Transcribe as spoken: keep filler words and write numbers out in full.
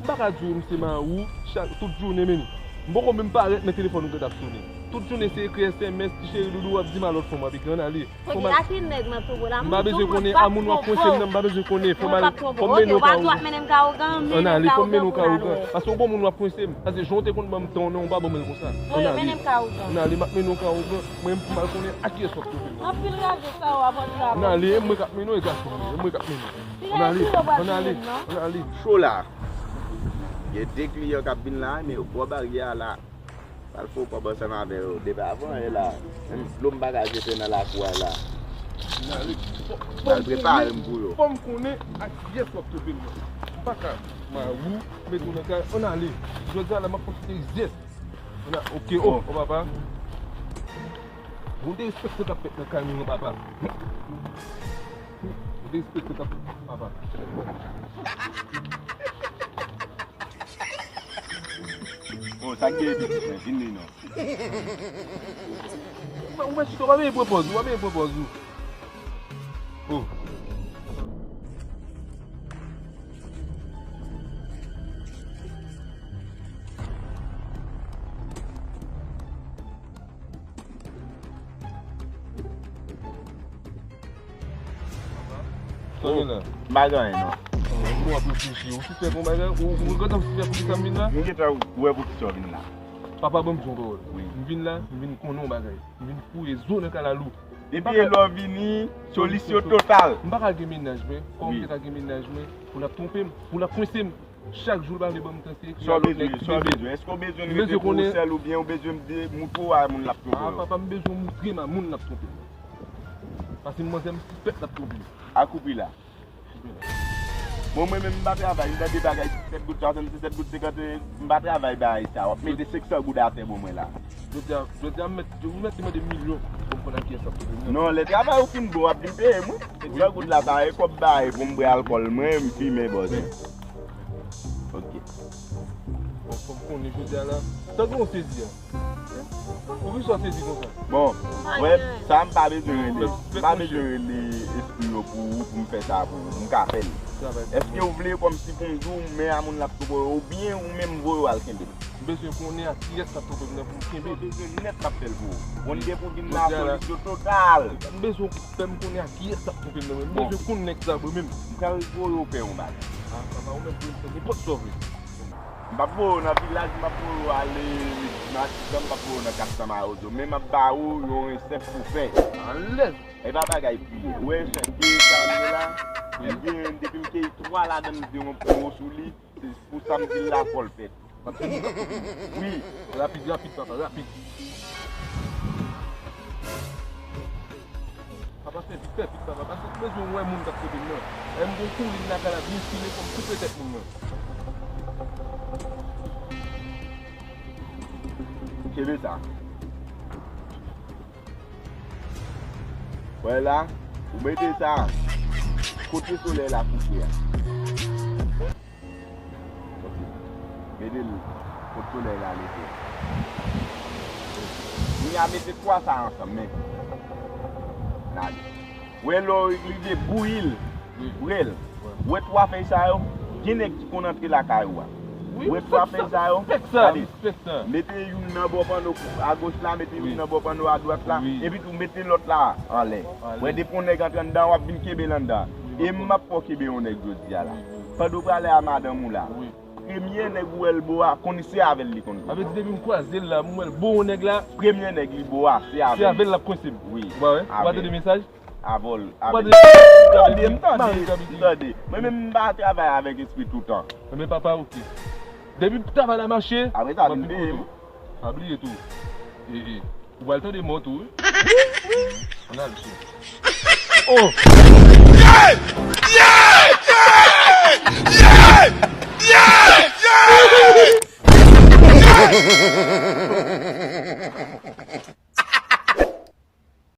M pa ka di w m se mari w, chak, tout jounen, men m poko menm parèt nan telefòn ou gentan ap sone. Tout jounen se ekri S M S, ti cheri doudou, w ap di m a lòt fanm w ap ekri, ann ale. Fò m al. Ak ki nèg nan tobo la? M pa bezwen konnen a moun w ap kwense m nan, m pa bezwen konnen. Fò m al, fò m mennen w ka ougan. Ann ale, fò m mennen w ka ougan. Paske w bon moun w ap kwense m. Paske jan w te konn ban m tan w nan, ou pa ban m l konsa. Ann ale. Ann ale, m ap mennen w ka ougan. Mwen, m al konnen a kiyès w ap twonpe m. Anpil raje sa w ap antre avè m. Ann ale, e mwen k ap mennen w, e gason m ye, e mwen k ap mennen w. Ann ale, ann ale, ann ale. Cho la. Gen de kliyan k ap vin la, men yo bò baryè a la. Pral fè w kòb ansanm avè yo depi avan yè la. Menm dlo m pa ka jete nan lakou a la. Ann ale. Pral prepare m pou yo. Fò m konnen a kiyès w ap twonpe m nan. M pa ka mari w, mete w nan kay, ann ale. Jodi a la, m ap fè w kite zyès. Ann ale, oke, o, o papa. Bon derespekte k ap fèt nan kay nou an, papa. Bon derespekte k ap fèt, papa. O, sa k gen pitit mwen, vin li non. Ou wè, ou wè, chita, w pa veye pran pòz ou, w pa veye pran pòz ou. O. Sa gen la? M pa gen anyen, non. Ou ap reflechi, ou sou tèt yon bagay, ou, ou gentan sou tèt poukisa m vin la? M gentan wè poukisa w vin la. Papa, ban m di yon pawòl. Wi. M vin la, m vin konnen yon bagay. M vin fouye zo nan kalalou. Depi lè w vini, solisyon total. M pa ka gen mennaj mwen, kòm m te ka gen mennaj mwen, pou l ap twonpe m, pou l ap kwense m. Chak jou l pa vle ban m tan, se ekri a lòt nèg ki bezwen. Sa w bezwen? Èske w bezwen m rete pou ou sèl oubyen ou bezwen m de-, moutre w a moun l ap twonpe yo? A, papa, m bezwen w moutre m a moun l ap twonpe m. Paske m manzè m sispèk l ap twonpe m. A kou pri la. Bon, mwen menm m pa travay, m tande bagay disèt goud swasanndisenk, disèt goud senkant, m pa travay bagay sa. W ap mete senk san goud atè pou mwen la. Jodi a, jodi a m mèt, m mèt te mande milyon pou m konn a kiyès ap twonpe m nan. Non, lè travay ou fin bon, w ap vin peye m, wi. Senk san goud la, sa e kòb bay pou m bwè alkòl mwen, m fimen bòzè. Ok. Bon, fò m konnen jodi a la. Tankou w sezi a. Poukisa w sezi konsa? Bon, wè, sa m pa bezwen rele. M pa bezwen rele espri yo pou ou, pou m fè sa pou ou. M ka fè l. Èske w vle kòmsi pou m di w men a moun l ap twonpe w, oubyen ou menm voye w al kenbe l? M bezwen konnen a kiyès k ap twonpe m nan pou m kenbe. Ou bezwen nèt m ap fè l pou ou. Bon, m gen pou vin la polis yo total. M bezwen fè m konnen a kiyès k ap twonpe m nan mwen. M bezwen konn nèg sa mwen menm. M pral voye w fè yon bagay. A, papa, ou menm pou m fè nenpòt sa w vle. M p ap voye w nan vilaj, m p ap voye w ale Matisan, m p ap voye w nan Katsan Mawozo, men m ap ba ou yon resèt pou fè. Alèz! E pa bagay priye. Ou wè, de sa m ye la, m gen, depi m keyi twa ladan m, m gen yon pwomo sou li, se pou sa m di l la, fò l fèt. Wi. Rapid, rapid, papa, rapid. Papa, fè vit, fè vit, papa, paske m bezwen wè moun k ap twonpe m nan. Lè m gon koulin lakay la, vin file fò m koupe tèt moun nan. Kenbe sa. Wè la, ou mete sa kote solèy la kouche a. Ok. Mete l kot solèy la leve. Kounye a mete twa sa ansanm, men. Gade. Wè lè w rive bouyi l, wi, bwè l. Wè twa fèy sa yo, gen nèg ki konn antre lakay ou a. Wi, wè twa fèy sa yo, gade. Mete youn nan bò panno agoch la, mete youn nan bò panno adwat la, epi tou mete lòt la anlè. Wè depi yon nèg antre anndan, w ap vin kenbe l anndan. E m ap fè w kenbe yon nèg jodi a la. Pandan w prale a madanm ou la, premye nèg ou wè l bo a, konnen se avè l li konn jwe. Sa vle di depi m kwaze l la, m wè l bo yon nèg la. Premye nèg li bo a, se avè l. Se avè l l ap kwense m. Wi. Ou pa wè? Ou pa tande mesaj? Avè l, avè l. Tande, m tande, m tande. Mwen menm m pa travay avèk espri toutan. Enben papa, oke. Depi travay la mache, apre sa, vin peye m. Pa bliye tou. E, e. Ou pral tande mò tou, wi. Ann al, mesye. Oh!